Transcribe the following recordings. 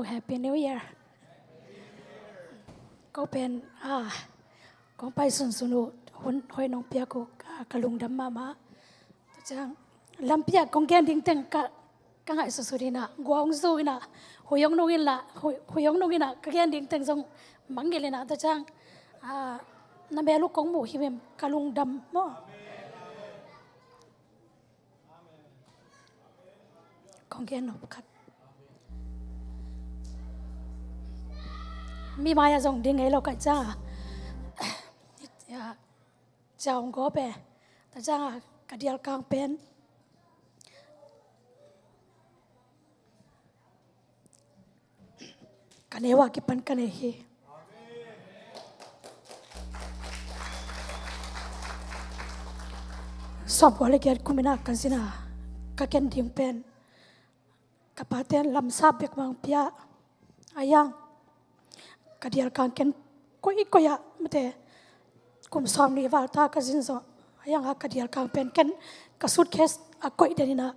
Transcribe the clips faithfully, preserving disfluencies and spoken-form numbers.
Happy New Year. Ko pen, ah, kong pai sunsun uh hun hoih nong piak uh, ah, ka lungdam mahmah. Tua ciang lampi ah kong gen ding teng ka, ka ngaihsutsut in ah, gua hong zu in ah, hui hong nung in la, hui, hui hong nung in ah, ka gen ding teng zong mangngilh in ah, tua ciang, ah, na mel uh kong muh himhim, ka lungdam maw. Kong gen nop khat. Mi mai-ah zong ding ngei lo ka hih ciang a, ciau hong gawp e. Tua ciang a ka dialkang pen ka neu a kipan ka nei hi. Sawmkua le giat kum in ah ka zin a, ka ken ding pen ka pate'n lamsap bek mah hong pia. A hiang ka dialkang ken koih koih ah, mate, kum sawmnih val ta ka zin zawh. A hiang a ka dialkang pen ken ka suitcase a koih den in ah,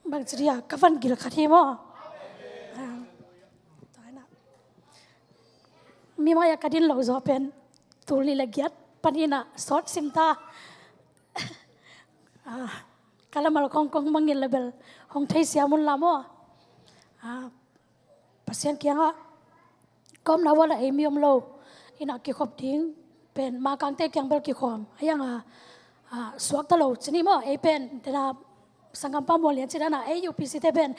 bangci dia ka van gil khat hi maw. Ah, tua in ah mi mai-ah ka din lo zawh pen tul nih le giat panin ah sawt sim ta. Ah, ka lamal kong, kong mangngilh le bel hong theisiam un la maw. Ah, Pasian kiangah ka omna uah la ei mi om lo in ah kikhop ding pen makangte kiang bel kikhawm. A hiang a, ah, suakta lo ci ni maw, ei pen dena sanggampa Muan Lian ci dan a, ei U P C te pen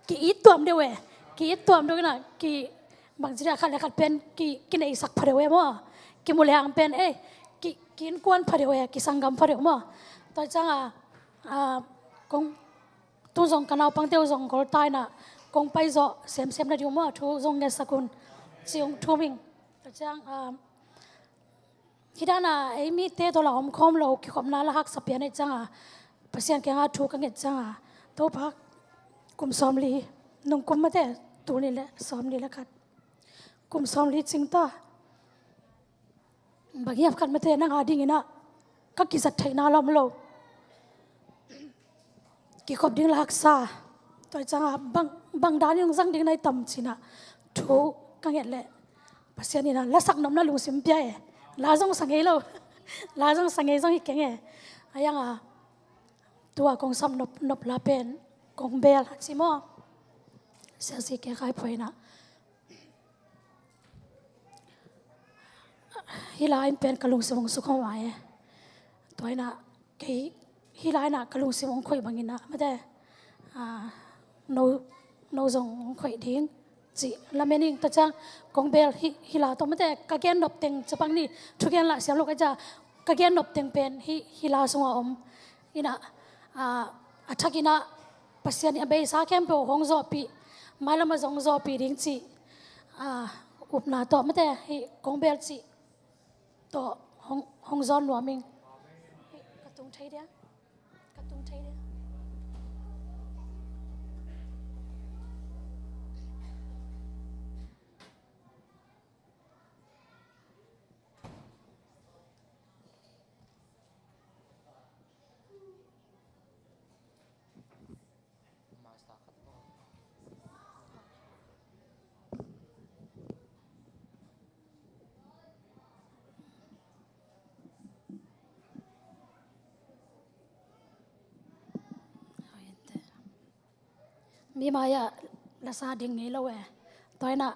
ki-it tuam deuh e, ki-it tuam deuh in ah, ki, bangci dia, khat le khat pen ki, kineisak pha deuh e maw, kimu le hang pen, ei, ki, ki-innkuan pha deuh e, kisanggam pha deuh maw. Tua ciang a, ah, kong, tu zong ka naupangte uh zong gol ta in ah, kong pai zawh semsem na ding uh maw, thu zong ngetsak un ci hong thum ing. Tua ciang, ah, hih dan a ei mite tawh la omkhawm lo kikhopna la haksa pian ahih ciang a, Pasian kiangah thu ka nget ciang a, Topa, kum sawmli, nung kum mate, tul nih le sawmli le khat, kum sawmli cing ta. Bang hiam khat mate, nang a ding in ah ka kizat theihna la om lo. Kikhop ding la haksa. Tua ciang a bang, bang dan in hong zang ding na hi tam ci in ah thu ka nget leh Pasian in ah la sak nopna lungsim pia e. La zong sa ngei lo. La zong sa ngei zong hi keng e. A hiang a tua kong sap nop, nop la pen kong bel a ci maw. Siasi ke khai phuai in ah hih la in pen ka lungsim hong sukha mai e. Tua in ah kei hih la in ah ka lungsim hong khoih bang in ah, mate, ah, no, no zong hong khoih ding ci lamen ing. Tua ciang kong bel hih, hih la tawh, mate, ka gen nop teng, capang ni, thugen lah siam lo ka hih ciang, ka gen nop teng pen hih, hih la sungah om in ah, ah, a thak in ah Pasian in a beisa khempeuh hong zawhpih, mailam ah zong hong zawhpih ding cih, ah, upna tawh, mate, hih kong bel cih tawh hong, hong zawn nuam ing. Ka tung thei dia? Ka tung thei dia? Mi mai-ah la sa ding ngei lo e. Tua in ah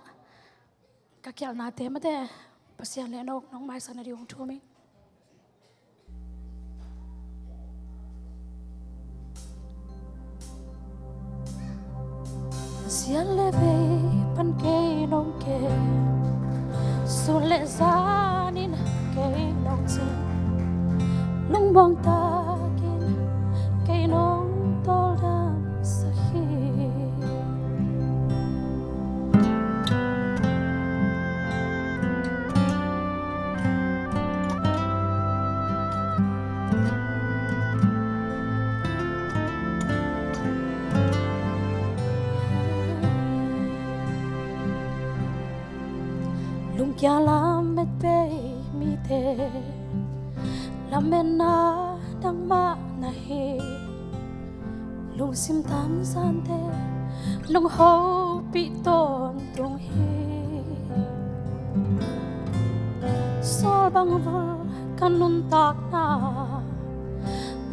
ka khialhnate, mate, Pasian le no, nong maisak na ding hong thum ing. Sian le vei pan kei nong kem, sun le zanin kei nong cing, lungmuang takin kei nong tawldamsak hi. Lungkia lamet bei mite, lametna nangmah na hi. Lungsim tamzante nong hopih pih tawntung hi. Sawl bang vul ka nuntakna,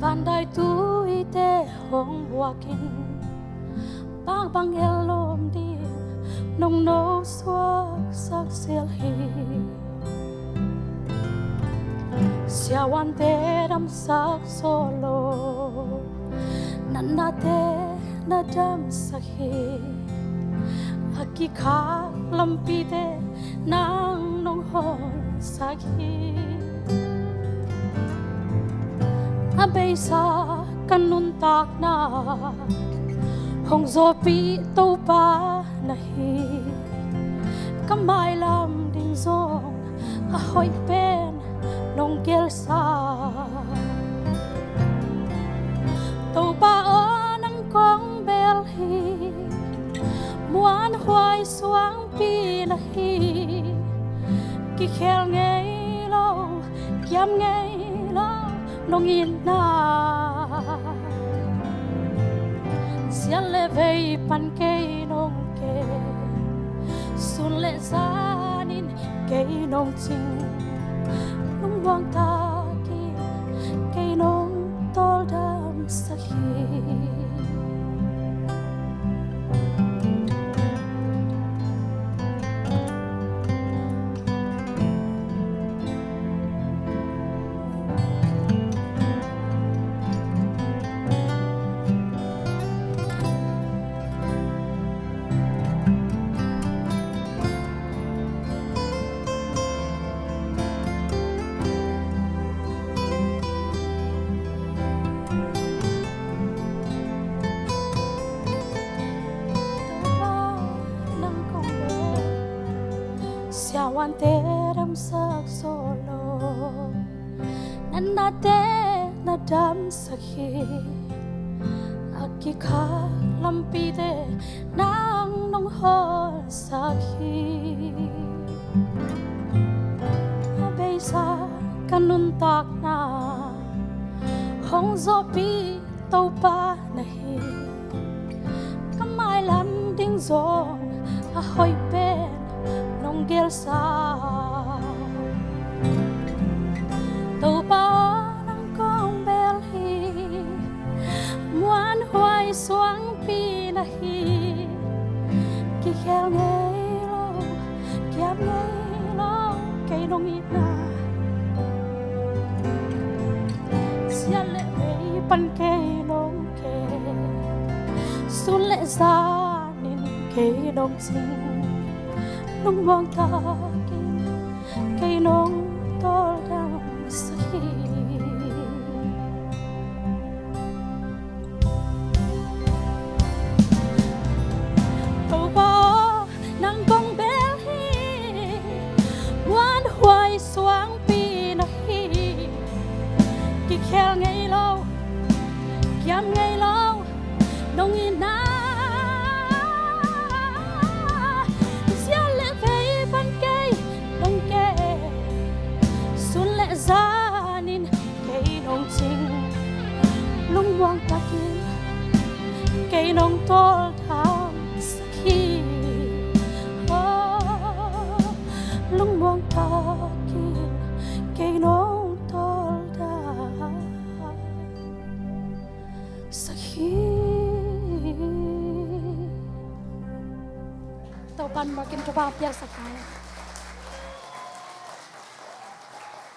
vandaituite hong buakin, pak bang el lawm ding nong nosuaksak zel hi. Siavuante damsak zaw lo, natnate na damsak hi. A kikhak lampite nang nong honsak hi. A beisa ka nuntakna hong zawhpih Topa na hi. Ka mailam ding zong a hoih pen nong gelsa. Topa aw, nang kong bel hi, muanhuai suangpi na hi. Kikhel ngei lo, kiam ngei lo nong itna. Ziat le vei pan kei nong kem, sun le zanin kei nong cing, lungmuang takin kei nong tawldamsak hi. Siavuante damsak zaw lo, natnate na damsak hi. A kikhak lampite nang nong honsak hi. A beisa ka nuntakna hong zawhpih Topa na hi. Ka mailam ding zong a hoih pen nong gelsa. Topa aw, nang kong bel hi, muanhuai suangpi na hi. Kikhel ngei lo, kiam ngei lo kei nong itna. Ziat le vei pan kei nong kem, sun le zanin kei nong cing, lungmuang takin kei nong tawldamsak hi. Topa aw, nang kong bel hi, muanhuai suangpi na hi. Kikhel ngei lo, kiam ngei lo nong itna. Ziat le vei pan kei nong kem, sun le zanin kei nong cing, lungmuang takin kei nong tawldamsak hi. Oh, lungmuang takin kei nong tawldamsak hi. Topa'n makin Topa piaksak ta hen.